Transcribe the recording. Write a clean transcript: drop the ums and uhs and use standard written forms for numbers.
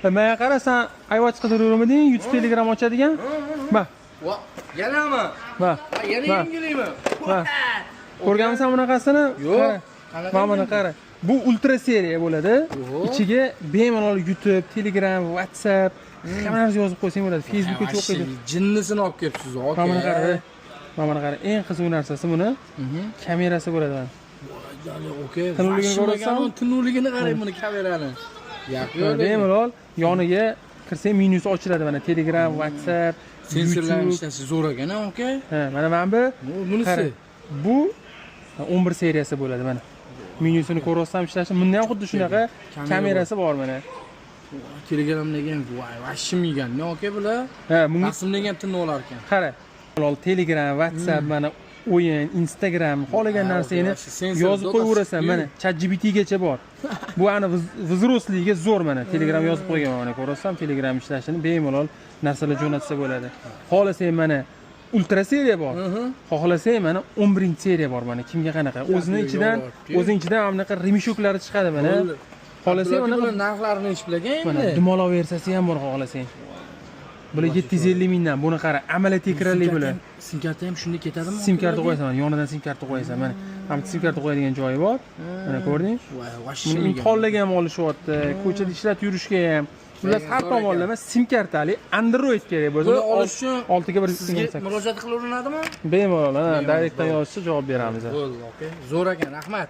Menga qara, san iWatch qidiruvmiding, YouTube, Telegram ochadigan? Ma, Va, yanami? Ma. Va, yana Ma. yengilimi? Ma. Ko'rganmisan bunaqasini? Yo'q. Qara. Qanaqa? Mana buni qara. Bu ultra seriya bo'ladi. Oho. Ichiga bemalol YouTube, Telegram, WhatsApp, hamma narsa yozib qo'ysang bo'ladi. Facebookga cho'qiydi. Jinnisini olib kelibsiz, aka. Mana buni qara. Mana buni qara. Eng qiziq narsasi buni kamerasi bo'ladi mana. Aka, Tinuvligini ko'rasanmi? Tinuvligini qarang buni, kamerani. Gap yo'q. Mana bemalol yoniga kirsang, menyusi ochiladi mana: Telegram, WhatsApp, Sensorlarning YouTube. ishlashi zo'r ekan, aka. Ha, mana bu Bunisi. Qara, bu 11 seriyasi bo'ladi mana. Menyusini ko'ryapsan ishlashi. Bunda ham xuddi shunaqa Kamera. Kamerasi bor mana. Telegramdagi ham, voy, vashim yegan, ne aka bular? Ha, bunga Rasmdan ham tinni olar ekan. Qara. Bemalol Telegram, WhatsApp, mana o'yin, Instagram, xohlagan Ha, narsangni okey, sensor yozib qo'yaverasan dotasi. Mana ChatGPT gacha bor. Bu ani взрослый ga zo'r mana Telegram yozib qo'yganman, mana ko'ryapsan Telegram ishlashini, bemalol narsalar jo'natsa bo'ladi. Xohlasang, mana ultra seriya bor. Xohlasang, mana 11 seriya bor, mana kimga qanaqa. O'zini ichidan, yo'q. o'zining ichidan mana bunaqa ремешок lari chiqadi mana. Bo'ldi. Xohlasang, Bular mana narxlarini eshitib bilagan mana endi. Dumaloq versiyasi ham bor xohlasang. Bular 750 mingdan. Buni qara, AMOLED ekranli bular. Sim karta ham shunday ketadimi? Sim karta qo'yasan, mana yonidan sim karta qo'yasan mana. Ham sim karta qo'yadigan joyi bor. Mana ko'rding? Voy, Buni vashim yegan. imtihonlarga ham olishyapti, ko'chada ishlatib yurishga ham. Xullas, har Zo'r ekan. tomonlama sim kartali Android kerak bo'lsa, Buni olish uchun oltiga bir sizga murojaat qilaveradimi? Bemalol, ha, direktdan yozishsa, javob beramiz. Bo'ldi, aka. Zo'r ekan, rahmat.